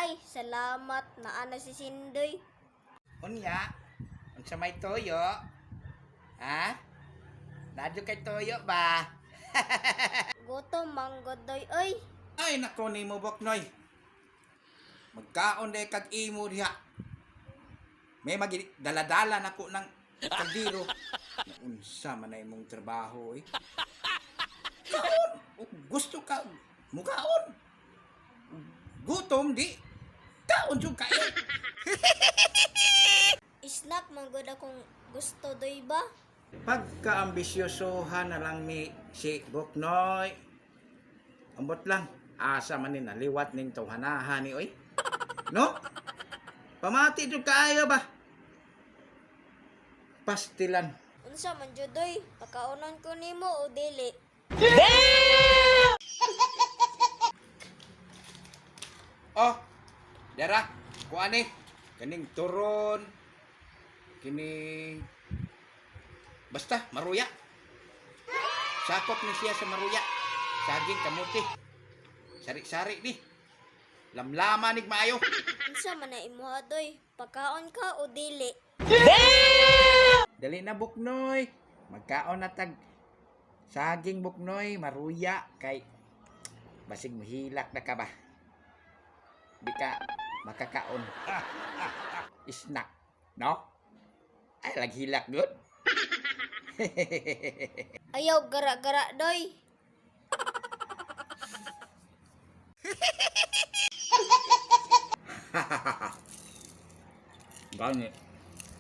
Ay, salamat naa na si Sindoy. Unya, unsa may toyo? Ha? Nadyo kay toyo ba? Gutom man gud doy oy. Ay nako nimo Boknoy. Magkaon day kag imo diha. May magi daladala nako ng kaldero. Naunsa man na imong trabaho eh. Kaon! Ug gusto ka mukaon. Gutom di. Kaon jud kayo. Snack man gud akong gusto doy ba? Pagkaambisyosohan na lang ni si Boknoy. Ambot lang. Asa man ni naliwat ning tawhanahan ni oy. No? Pamati jud kaayo ba? Pastilan. Unsa man jud doy? Pakaonon ko nimo o dili? Oh, dara, kuan ni. Kaning turon. Kining basta maruya. Sakop ni siya sa maruya. Saging kamuti. Sari-sari ni. Lamlama nig maayo. Unsa man na imuha doy? Pakaon ka o dili? Dali na Buknoy. Magkaon na tag saging Buknoy, maruya kay basig mahilak na ka ba? Di ka makakaon. Snack, no? Ay laghilak gud. Ayaw gara-gara doy. Gani.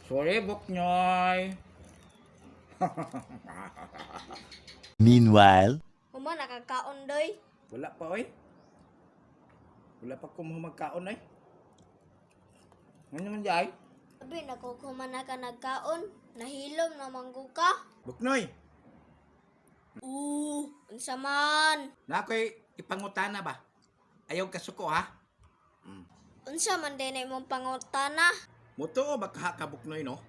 Sorry Buknoy. Meanwhile, Human nakakaon doy. Wala pa oy. Wala pa ko magkaon oy. Ano man jay? Abi nako human na ka nagkaon. Nahilom na manggo ka. Buknoy, Unsa man? na ako'y ipangutana ba? Ayaw kasuko ha? Unsa man din na imong pangutana? Mutuo ba kaha ka Buknoy no?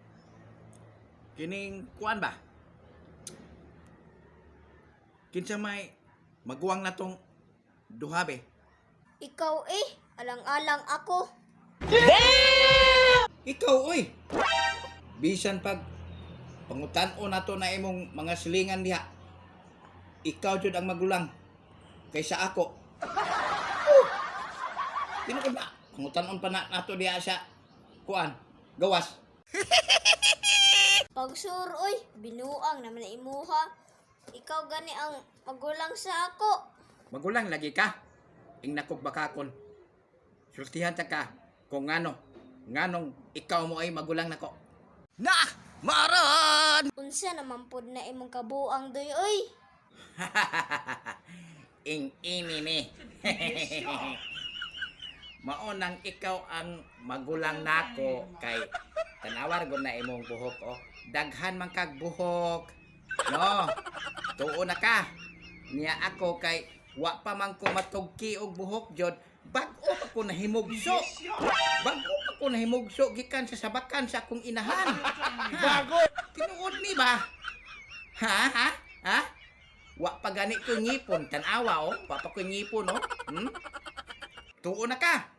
Kining kuan ba? Kinsa may maguwang na tong duha be? Ikaw eh, alang-alang ako. Ikaw oy. Bisan pag pangutan-on nato na imong mga silingan diha. Ikaw jud ang magulang kaysa ako. Oh. Tinuod na. Pangutan-on pa na nato diha sa kuan, gawas. Pagsur oy, binuang naman na imuha. Ikaw gani ang magulang sa ako. Magulang lagi ka. Ing nakog bakakon. Sultihan ta ka kung ngano. Nganong ikaw mo ay magulang nako. Na! Maron! Unsa naman pod na imong kabuang doy oy? Ing ini ni. Maunang ikaw ang magulang nako kay tanawar gud na imong buhok oh. Daghan man kag buhok. No. Tuo na ka. Niya ako kay wa pa man ko matugki og buhok jod. Bag-o pa ko nahimugso. Bag-o pa ko nahimugso gikan sa sabakan sa akong inahan. Bago. Tinuod ni ba? Ha ha? Ha? Wa pa gani ko ngipon, tan-awa oh. Wa pa ko ngipon oh. Tuo na ka.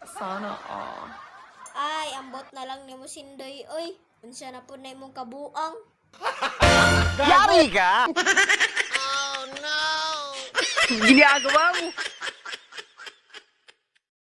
Sana all. Ay, ambot na lang nimo sindoy oy. Unsa na pod na imong kabuang? Yari ka! Ginagawa mo!